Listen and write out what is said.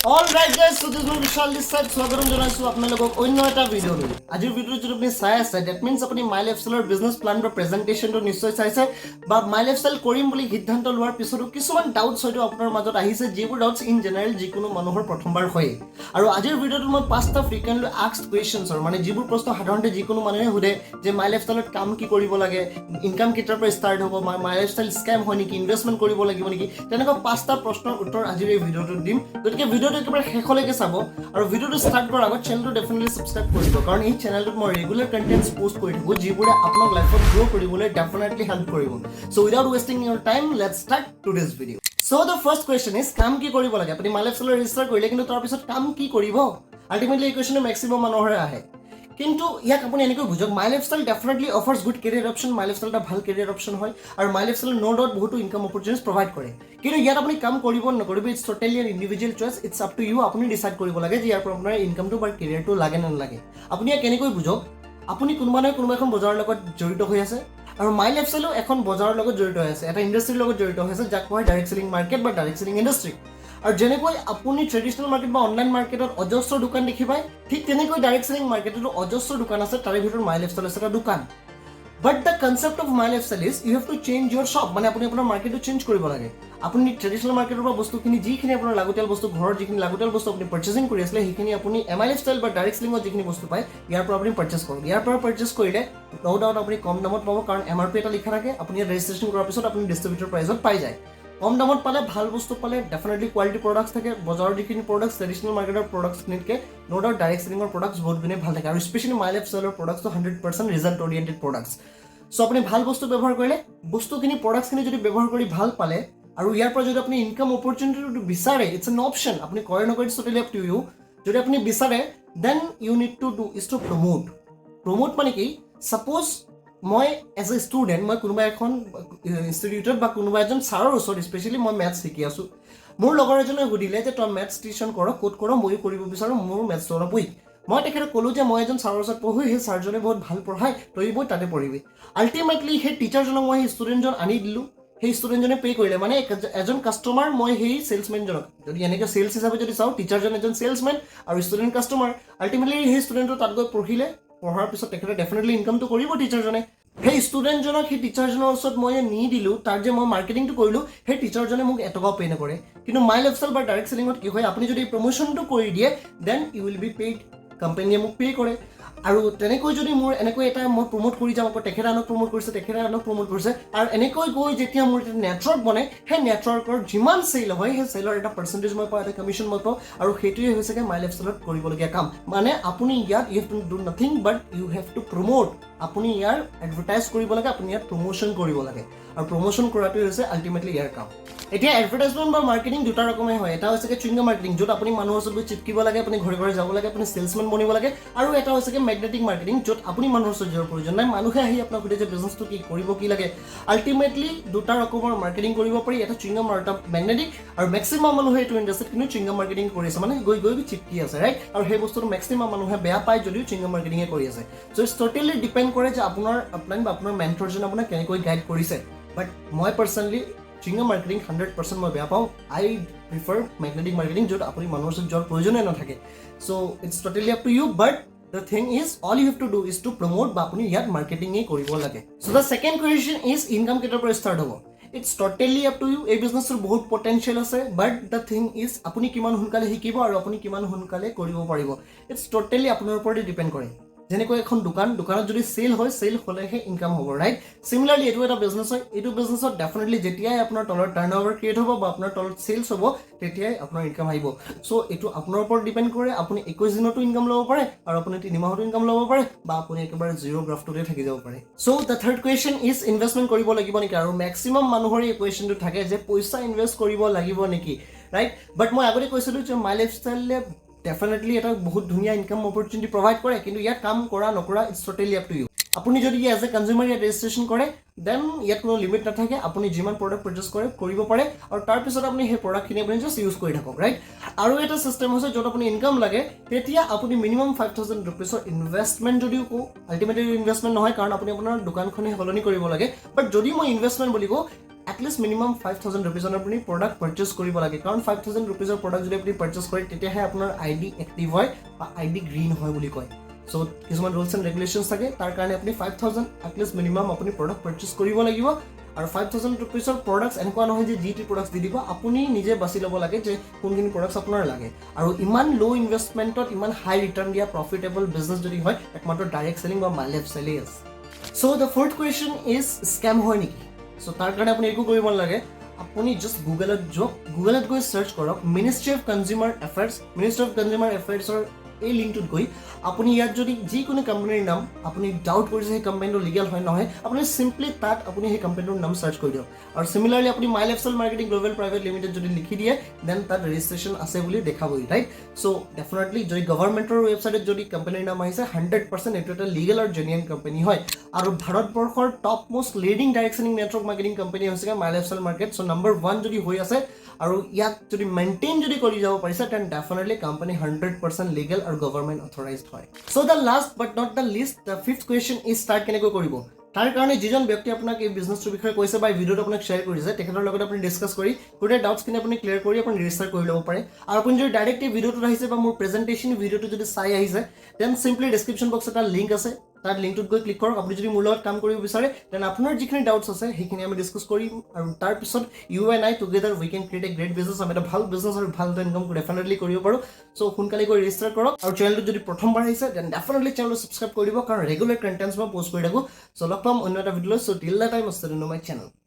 All right guys, so this Bishal this side. স্বাগতম জনাইছোঁ আপোনালোকক অন্য এটা ভিডিঅ'লৈ। আজিৰ ভিডিঅ'টো যদি আপুনি চাই আছে, that means আপুনি মাই লাইফষ্টাইলৰ বিজনেছ প্লান বা প্ৰেজেণ্টেশ্যনটো নিশ্চয় চাইছে বা মাই লাইফষ্টাইল কৰিম বুলি সিদ্ধান্ত লোৱাৰ পিছতো কিছুমান ডাউটছ হয়তো আপোনাৰ মাজত আহিছে, যিবোৰ ডাউটছ ইন জেনেৰেল যিকোনো মানুহৰ প্ৰথমবাৰ হয়েই। আৰু আজিৰ ভিডিঅ'টোত মই পাঁচটা ফ্ৰিকুৱেণ্টলি আস্কড কুৱেশ্যনছৰ, মানে যিবোৰ প্ৰশ্ন সাধাৰণতে যিকোনো মানুহে সোধে যে মাই লাইফষ্টাইলত কাম কি কৰিব লাগে, ইনকাম কেতিয়াৰ পৰা ষ্টাৰ্ট হ'ব, মাই লাইফষ্টাইল স্কেম হয় নেকি, ইনভেষ্টমেণ্ট কৰিব লাগিব নেকি, তেনেকুৱা পাঁচটা প্ৰশ্নৰ উত্তৰ আজিৰ এই ভিডিঅ'টোত দিম। গতিকে ভিডিঅ'টো একেবাৰে শেষলৈকে চাব আৰু ভিডিঅ'টো ষ্টাৰ্ট কৰাৰ আগত চেনেলটো ডেফিনেটলি ছাবস্ক্ৰাইব কৰি দিব, কাৰণ এই চেনেলটোত মই ৰেগুলাৰ কণ্টেণ্টছ পষ্ট কৰি থাকোঁ, যিবোৰে আপোনাক লাইফত গ্ৰ' কৰিবলৈ ডেফিনেটলি হেল্প কৰিব। So without wasting your time, let's start today's video. So the first question is, কাম কি কৰিব লাগে? আপুনি মাই লাইফষ্টাইলত ৰেজিষ্টাৰ কৰিলে, কিন্তু তাৰপিছত কাম কি কৰিব? আল্টিমেটলি এই কুৱেশ্যনটো মেক্সিমাম মানুহৰে আহে। কিন্তু ইয়াক আপুনি এনেকৈ বুজক, My Lifestyle definitely offers good career option. My lifestyle এটা ভাল কেৰিয়াৰ অপশ্যন হয় আৰু মাই লাইফষ্টাইল ন' ডাউট বহুতো ইনকাম অপৰচুনিটিজ প্ৰভাইড কৰে। কিন্তু ইয়াত আপুনি কাম কৰিব নকৰিব, it's totally an individual choice, it's up to you. আপুনি ডিচাইড কৰিব লাগে যে ইয়াৰ পৰা আপোনাৰ ইনকামটো বা কেৰিয়াৰটো লাগে নে নালাগে। আপুনি ইয়াক কেনেকৈ বুজক, আপুনি কোনোবা নহয় কোনোবা এখন বজাৰৰ লগত জড়িত হৈ আছে আৰু মাই লাইফষ্টাইলো এখন বজাৰৰ লগত জড়িত হৈ আছে, এটা ইণ্ডাষ্ট্ৰীৰ লগত জড়িত হৈ আছে, যাক কোৱা হয় ডাইৰেক্ট চেলিং মাৰ্কেট বা ডাইৰেক্ট চেলিং ইণ্ডাষ্ট্ৰী। আৰু যেনেকৈ আপুনি ট্ৰেডিশ্যনেল মাৰ্কেট বা অনলাইন মাৰ্কেটত অজস্ৰ দোকান দেখি পায়, ঠিক তেনেকৈ ডাইৰেক্ট চেলিং মাৰ্কেটতো অজস্ৰ দোকান আছে। তাৰে ভিতৰত মাই লাইফষ্টাইল আছে এটা দোকান। But the concept of My Lifestyle is you have to change your shop, মানে আপুনি আপোনাৰ মাৰ্কেটটো চেঞ্জ কৰিব লাগে। আপুনি ট্ৰেডিশ্যনেল মাৰ্কেটৰ পৰা বস্তুখিনি, যিখিনি আপোনাৰ লাগতিয়াল বস্তু, ঘৰৰ যিখিনি লাগতিয়াল বস্তু আপুনি পাৰ্চেচিং কৰি আছিলে, সেইখিনি আপুনি এম আই লাইফষ্টাইল বা ডাইৰেক্ট চেলিঙত যিখিনি বস্তু পায়, ইয়াৰ পৰা আপুনি পাৰ্চেছ কৰক। ইয়াৰ পৰা পাৰ্চেছ কৰিলে ন' ডাউট আপুনি কম দামত পাব, কাৰণ এমআৰপি এটা লিখা থাকে। আপুনি ইয়াত ৰেজিষ্ট্ৰেশ্যন কৰাৰ পিছত আপুনি ডিষ্ট্ৰিবিউটৰ প্ৰাইজত পাই যায়। কম দামত পালে, ভাল বস্তু পালে, ডেফিনেটলি কোৱালিটি প্ৰডাক্টছ থাকে। বজাৰৰ যিখিনি প্ৰডাক্টছ, ট্ৰেডিশ্যনেল মাৰ্কেটৰ প্ৰডাক্টছখিনিতকৈ ন' ডাউট ডাইৰেক্ট চেলিঙৰ প্ৰডাক্টছ বহুত গুণে ভাল থাকে আৰু স্পেচিয়েলি মাই লাইফষ্টাইলৰ প্ৰডাক্টছটো 100% result oriented products. So আপুনি ভাল বস্তু ব্যৱহাৰ কৰিলে, বস্তুখিনি, প্ৰডাক্টছখিনি যদি ব্যৱহাৰ কৰি ভাল পালে আৰু ইয়াৰ পৰা যদি আপুনি ইনকাম অপৰচুনিটিটো বিচাৰে, it's an option. আপুনি কৰে নকৰে, it's totally up to you. যদি আপুনি বিচাৰে, then you need to do is to promote. Promote মানে কি? ছাপ'জ মই এজ এ ষ্টুডেণ্ট, মই কোনোবা এখন ইনষ্টিটিউটত বা কোনোবা এজন ছাৰৰ ওচৰত স্পেচিয়েলি মই মেথছ শিকি আছোঁ। মোৰ লগৰ এজনে সুধিলে যে তই মেথছ টিউশ্যন কৰ, ক'ত কৰ? ময়ো কৰিব বিচাৰোঁ, মোৰ মেথছটো অলপ উইক। মই তেখেতক ক'লোঁ যে মই এজন ছাৰৰ ওচৰত পঢ়োঁ, সেই ছাৰজনে বহুত ভাল পঢ়ায়, তই বৈ তাতে পঢ়িবি। আল্টিমেটলি সেই টিচাৰজনক মই সেই ষ্টুডেণ্টজন আনি দিলোঁ, সেই ষ্টুডেণ্টজনে পে' কৰিলে। মানে এজন কাষ্টমাৰ মই সেই চেলছমেনজনক, যদি এনেকৈ চেলছ হিচাপে যদি চাওঁ, টিচাৰজন এজন চেলছমেন আৰু ষ্টুডেণ্ট কাষ্টমাৰ। আল্টিমেটলি সেই ষ্টুডেণ্টটো তাত গৈ পঢ়িলে। পঢ়াৰ পিছত তেখেতে ডেফিনেটলি ইনকামটো কৰিব। টিচাৰজনে সেই ষ্টুডেণ্টজনক সেই টিচাৰজনৰ ওচৰত মই যে নি দিলোঁ, তাৰ যে মই মাৰ্কেটিংটো কৰিলোঁ, সেই টিচাৰজনে মোক এটকাও পে' নকৰে। কিন্তু মাই লাইফষ্টাইল বা ডাইৰেক্ট চেলিঙত কি হয়? আপুনি যদি প্ৰমোশ্যনটো কৰি দিয়ে, then you will be paid. কোম্পানীয়ে মোক পে' কৰে। আৰু তেনেকৈ যদি মোৰ এনেকৈ এটা মই প্ৰমোট কৰি যাওঁ, আকৌ তেখেতে আনক প্ৰমোট কৰিছে, তেখেতে আনক প্ৰমোট কৰিছে আৰু এনেকৈ গৈ যেতিয়া মোৰ এটা নেটৱৰ্ক বনে, সেই নেটৱৰ্কৰ যিমান চেল হয়, সেই চেলৰ এটা পাৰ্চেণ্টেজ মই পাওঁ, এটা কমিশ্যন মই পাওঁ। আৰু সেইটোৱে হৈছেগৈ মাই লাইফষ্টাইলত কৰিবলগীয়া কাম। মানে আপুনি ইয়াত you have to do nothing but you have to promote. আপুনি ইয়াৰ এডভাৰটাইজ কৰিব লাগে, আপুনি ইয়াত প্ৰমোশ্যন কৰিব লাগে আৰু প্ৰমোশ্যন কৰাটোৱে হৈছে আল্টিমেটলি ইয়াৰ কাম। এতিয়া এডভাৰটাইজমেণ্ট বা মাৰ্কেটিং দুটা ৰকমে হয়। এটা হৈছে চুইংগাম মাৰ্কেটিং, য'ত আপুনি মানুহৰ ওচৰত গৈ চিপকিব লাগে, আপুনি ঘৰে ঘৰে যাব লাগে, আপুনি চেলছমেন বনিব লাগে। আৰু এটা হৈছে মেগনেটিক মাৰ্কেটিং, য'ত আপুনি মানুহৰ ওচৰত যোৱাৰ প্ৰয়োজন নাই, মানুহে আহি আপোনাক সোধে যে বিজনেছটো কি, কৰিব কি লাগে। আল্টিমেটলি দুটা ৰকমৰ মাৰ্কেটিং কৰিব পাৰি, এটা চুইংগাম আৰু এটা মেগনেটিক। আৰু মেক্সিমাম মানুহে এইটো ইণ্ডাষ্ট্ৰীত কিন্তু চুইংগাম মাৰ্কেটিং কৰি আছে, মানে গৈ গৈ চিপকি আছে, ৰাইট? আৰু সেই বস্তুটো মেক্সিমাম মানুহে বেয়া পায় যদিও চুইংগাম মাৰ্কেটিঙে কৰি আছে। চ' it's totally depend কৰে যে আপোনাৰ আপলাইন বা আপোনাৰ মেণ্টৰজনে আপোনাক কেনেকৈ গাইড কৰিছে। বাট মই পাৰ্চনেলি চুইংগাম মাৰ্কেটিং 100% মই বেয়া পাওঁ। I prefer magnetic marketing, য'ত আপুনি মানুহৰ ওচৰত যোৱাৰ প্ৰয়োজনে নাথাকে। So it's totally up to you, but the thing is, all you have to do is to promote বা আপুনি ইয়াত মাৰ্কেটিঙেই কৰিব লাগে। So the second question is, income কেতিয়াৰ পৰা ষ্টাৰ্ট হ'ব? It's totally up to you. এই বিজনেছটোৰ বহুত পটেঞ্চিয়েল আছে, বাট the thing is আপুনি কিমান সোনকালে শিকিব আৰু আপুনি কিমান সোনকালে কৰিব পাৰিব, it's totally আপোনাৰ ওপৰতে ডিপেণ্ড কৰে। যেনেকৈ এখন দোকান, দোকানত যদি চেল হয়, চেল হ'লেহে ইনকাম হ'ব, ৰাইট? চিমিলাৰলি এইটো এটা বিজনেছ হয়। এইটো বিজনেছত ডেফিনেটলি যেতিয়াই আপোনাৰ তলত টাৰ্ণ অভাৰ ক্ৰিয়েট হ'ব বা আপোনাৰ তলত চেলছ হ'ব, তেতিয়াই আপোনাৰ ইনকাম আহিব। চ' এইটো আপোনাৰ ওপৰত ডিপেণ্ড কৰে। আপুনি 21 দিনতো ইনকাম ল'ব পাৰে আৰু আপুনি 3 মাহতো ইনকাম ল'ব পাৰে বা আপুনি একেবাৰে জিৰ' গ্ৰাফটোতে থাকি যাব পাৰে। So the third question is, investment কৰিব লাগিব নেকি? আৰু মেক্সিমাম মানুহৰে এই কুৱেশ্যনটো থাকে যে পইচা ইনভেষ্ট কৰিব লাগিব নেকি, ৰাইট? বাট মই আগতে কৈছিলোঁ যে মাই লাইফষ্টাইলে ডেফিনেটলি এটা বহুত ধুনীয়া ইনকাম অপৰচুনিটি প্ৰভাইড কৰে, কিন্তু ইয়াত কাম কৰা নকৰা, it's totally up to you. আপুনি যদি এজ এ কনজিউমাৰ ইয়াত ৰেজিষ্ট্ৰেশ্যন কৰে, then ইয়াত কোনো লিমিট নাথাকে। আপুনি যিমান প্ৰডাক্ট পাৰ্চেছ কৰে কৰিব পাৰে আৰু তাৰপিছত আপুনি সেই প্ৰডাক্টখিনি আপুনি জাষ্ট ইউজ কৰি থাকক, ৰাইট? আৰু এটা চিষ্টেম হৈছে য'ত আপুনি ইনকাম লাগে, তেতিয়া আপুনি মিনিমাম 5,000 ৰুপিজৰ ইনভেষ্টমেণ্ট যদিও কওঁ, আল্টিমেটলি ইনভেষ্টমেণ্ট নহয়, কাৰণ আপুনি আপোনাৰ দোকানখনে সলনি কৰিব লাগে। বাট যদি মই ইনভেষ্টমেণ্ট বুলি কওঁ, এটলিষ্ট মিনিমাম 5,000 ৰুপিজৰ আপুনি প্ৰডাক্ট পাৰ্চেছ কৰিব লাগে, কাৰণ 5,000 ৰুপিজৰ প্ৰডাক্ট যদি আপুনি পাৰ্চেছ কৰে, তেতিয়াহে আপোনাৰ আই ডি এক্টিভ হয় বা আই ডি গ্ৰীণ হয় বুলি কয়। চ' কিছুমান ৰুলছ এণ্ড ৰেগুলেশ্যনছ থাকে। তাৰ কাৰণে আপুনি 5,000 এটলিষ্ট মিনিমাম আপুনি প্ৰডাক্ট পাৰ্চেছ কৰিব লাগিব। আৰু 5,000 ৰুপিজৰ প্ৰডাক্টছ এনেকুৱা নহয় যে যি টি প্ৰডাক্টছ দি দিব। আপুনি নিজে বাছি ল'ব লাগে যে কোনখিনি প্ৰডাক্টছ আপোনাৰ লাগে। আৰু ইমান ল' ইনভেষ্টমেণ্টত ইমান হাই ৰিটাৰ্ণ দিয়া প্ৰফিটেবল বিজনেছ যদি হয়, একমাত্ৰ ডাইৰেক্ট চেলিং বা মাই লাইফ ষ্টাইলেই আছে। So the fourth question is, scam হয় নেকি? চ' তাৰ কাৰণে আপুনি একো কৰিব নালাগে। আপুনি জাষ্ট গুগলত যাওক, গুগলত গৈ চাৰ্চ কৰক Ministry of Consumer Affairs। Ministry of consumer এফেয়াৰ্ছৰ এই লিংকটোত গৈ আপুনি ইয়াত যদি যিকোনো কোম্পানীৰ নাম আপুনি ডাউট কৰিছে, সেই কোম্পানীটো লিগেল হয় নহয়, আপুনি চিম্পলি তাত আপুনি সেই কোম্পানীটোৰ নাম চাৰ্চ কৰি দিয়ক। আৰু চিমিলাৰলি আপুনি My Lifestyle Marketing Global Private Limited যদি লিখি দিয়ে, then তাত ৰেজিষ্ট্ৰেশ্যন আছে বুলি দেখাবই, ৰাইট? চ' ডেফিনেটলি যদি গভৰ্ণমেণ্টৰ ৱেবছাইটত যদি কোম্পানীৰ নাম আহিছে, 100% এইটো এটা লিগেল আৰু জেনুইন কোম্পানী হয়। আৰু ভাৰতবৰ্ষৰ top most leading direct selling network marketing company হৈছে মাই লাইফষ্টাইল মাৰ্কেট। চ' নম্বৰ ওৱান যদি হৈ আছে আৰু ইয়াক যদি মেইনটেইন যদি কৰি যাব পাৰিছে, then definitely company 100% legal আৰু গভৰ্ণমেণ্ট অথৰাইজড হয়। So the last but not the least, the fifth question is, start কেনেকৈ কৰিব? তাৰ কাৰণে যিজন ব্যক্তি আপোনাক এই বিজনেছটোৰ বিষয়ে কৈছে বা এই ভিডিঅ'টো আপোনাক শ্বেয়াৰ কৰিছে, তেখেতৰ লগত আপুনি ডিছকাছ কৰি গোটেই ডাউটছখিনি আপুনি ক্লিয়াৰ কৰি আপুনি ৰেজিষ্টাৰ কৰি ল'ব পাৰে। আৰু আপুনি যদি ডাইৰেক্ট এই ভিডিঅ'টোত আহিছে বা মোৰ প্ৰেজেণ্টেশ্যন ভিডিঅ'টো যদি চাই আহিছে, then simply description বক্সত এটা লিংক আছে, তাত লিংকটোত গৈ ক্লিক কৰক। আপুনি যদি মোৰ লগত কাম কৰিব বিচাৰে, then আপোনাৰ যিখিনি ডাউটছ আছে, সেইখিনি আমি ডিছকাছ কৰিম আৰু তাৰপিছত you and I together, we can create a great business। আমি এটা ভাল বিজনেছ আৰু ভাল এটা ইনকাম ডেফিনেটলি কৰিব পাৰোঁ। চ' সোনকালে গৈ ৰেজিষ্টাৰ কৰক। আৰু চেনেলটো যদি প্ৰথমবাৰ আহিছে, then definitely চেনেলটো ছাবস্ক্ৰাইব কৰি দিব, কাৰণ ৰেগুলাৰ কণ্টেণ্টছ মই পষ্ট কৰি থাকোঁ। চ' লগ পাম অন্য এটা ভিডিঅ'লৈ। So till the time, stay my channel.